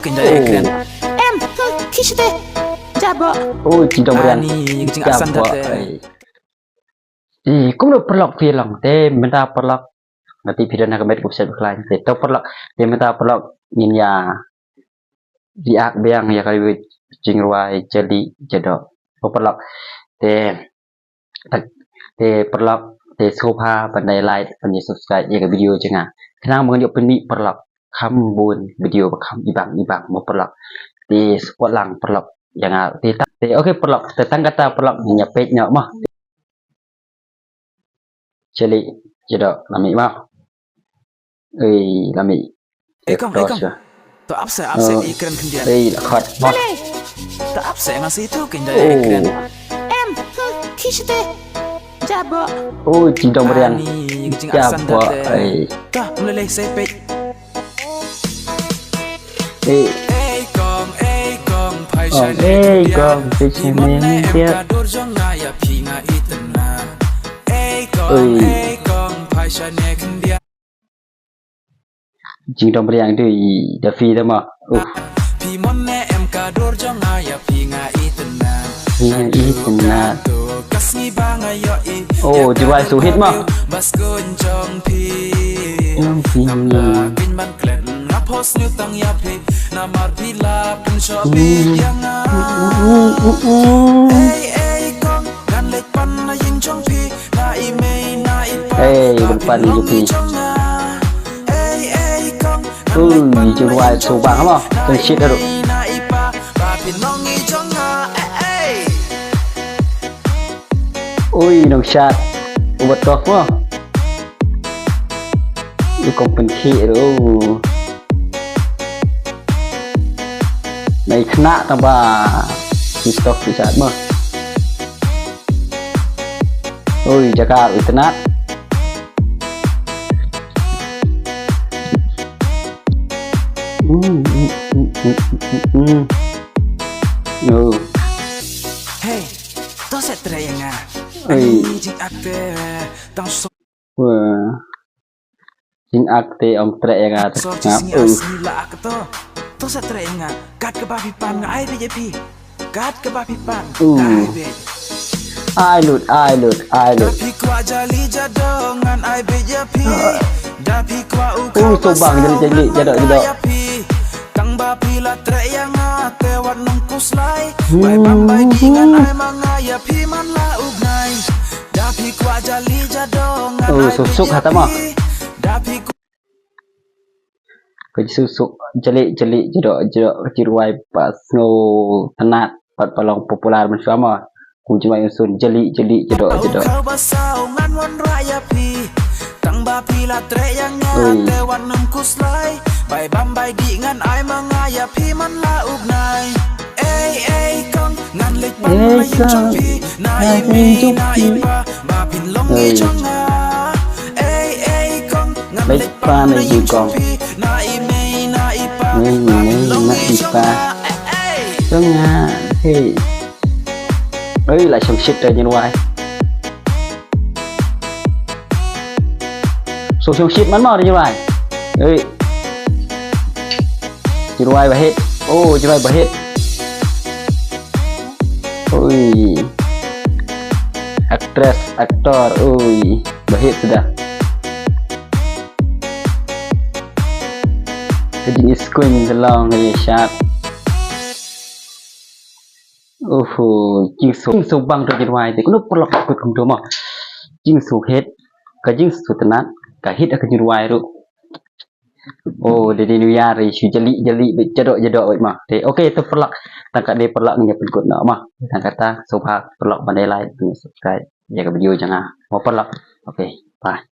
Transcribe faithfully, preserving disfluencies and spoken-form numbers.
Kynda e kren. Em, hmm, khishte. Jabo. Oh, jingdong bariang. Ani, jing asan jabo, date. Ai. Ih, kumno paralok phi long te mynta paralok. Nga tip phi don ha ka met ka website bakhlaiñ te to paralok. Te mynta paralok ngin ïa react biang ïa ka jingrwai Jali Jadok. To paralok. Te, te paralok te sngewbha ban dei like ban ïa subscribe ïa ka video jong nga. Khnang ba ngan ïoh pynmih paralok kham bun video ba kham ibang ibang mo paralok. Te support lang paralok ïa nga te ta te okay paralok te tang kata paralok ngin ïa peit noh mo. Jali Jadok lami mo. Ei lami. Ei kong, ei kong. To ap se, ap se i kren khyndiat. Ei la khot mo. To ap se nga si tu kynda i kren. Em, hmm, khishte. Jabo. Oh, jingdong bariang. Ani, jing asan date. Ei. To, mlele se peit. Ei. Ei kong, ei kong, phai shane khyndiat. Ei kong, phai shane khyndiat. Ei kong, ei kong, phai shane khyndiat. Jingdong bariang tu i da phi da ma. Uh. Phi mon ne em ka dur jong nga ïa phi nga itynnad. Nga itynnad. To ka sngi ba nga ïohi. Oh, jingrwai sngewhit ma. Bas kun jong phi. Jong phi. Namar kin ban klet nga post nyu tang ïa phi. Namar phi la pynshoi ïa nga. Ei ei kong ngan leit pan na ïing jong phi. Ei, depan U P. Ui, jingrwai sngewbang mo. Teng shit ruh. Ui, nongshad. Ubat tok mo. U kong pynkhih ruh. Nai kena tang ba. Nai stok pisa mo. Ui, jaka u itynnad. Mm, mm, mm. Oh. Hey, to sa trei ïa nga. Ui. Ani jingakte tang so. Wah. Jingakte ong trei ïa nga. So jingakte. Uh. Sngi la ak to. To sa trei ïa nga. Kat kaba phi pan nga ai beit ïa phi. Kat kaba phi pan. Uh. Nga ai beit. Ai lut, ai lut, ai lut. Phi kwah jali jadong ngan ai beit ïa phi. Uh. Da phi kwah u. Uh, to bang jali jali jadong jadong. Tang ba phi la trei ïa nga te wat nang khuslai. Bai bam bai dih ngan ai ma nga ïa phi man la u bnai. Da phi kwah jali jadong ngan ai beit ïa phi. Da phi kwah. Ka jingsuk jali jali jadok jadok ka jingrwai ba sngewtynnat bad ba long popular mynshuwa mo. Kum jingrwai u Sun jali jali jadok jadok. Khau ba saw ngan wanrah ïa phi. Tang ba phi la treh ïa nga te wat nym khuslai. Bai bam bai dih ngan ai ma nga ïa phi man la u bnai. Ei ei kong ngan leit pan na ïing jong phi. Na i mei na i pa ba phin long i jong nga. Ei ei kong ngan leit pan na ïing jong phi. Na i mei na i pa ba phin long i jong nga. Jong nga. Hey. Oi, la shong shit da jingrwai. So shong shit man ma da jingrwai. Oi. Jingrwai ba hit. Oh, jingrwai ba hit. Oi. Actress, actor, oi. Ba hit suda. Ka jingiskuin ka long ka ïa shad. Oho, jingsuk, jingsuk bang to jingrwai te. Kano paralok kut kumto mo. Jingsuk hit, ka jingsuk tynnat, ka hit ka jingrwai ruh. Oh, dei dei nuyar shu jali jali bad jadok jadok bad mo. Te okay to paralok. Tang ka dei paralok ngi pynkut noh mo. Tang kata sngewbha paralok ban dei like, ban subscribe ïa ka video jong nga. Mo paralok. Okay, bye.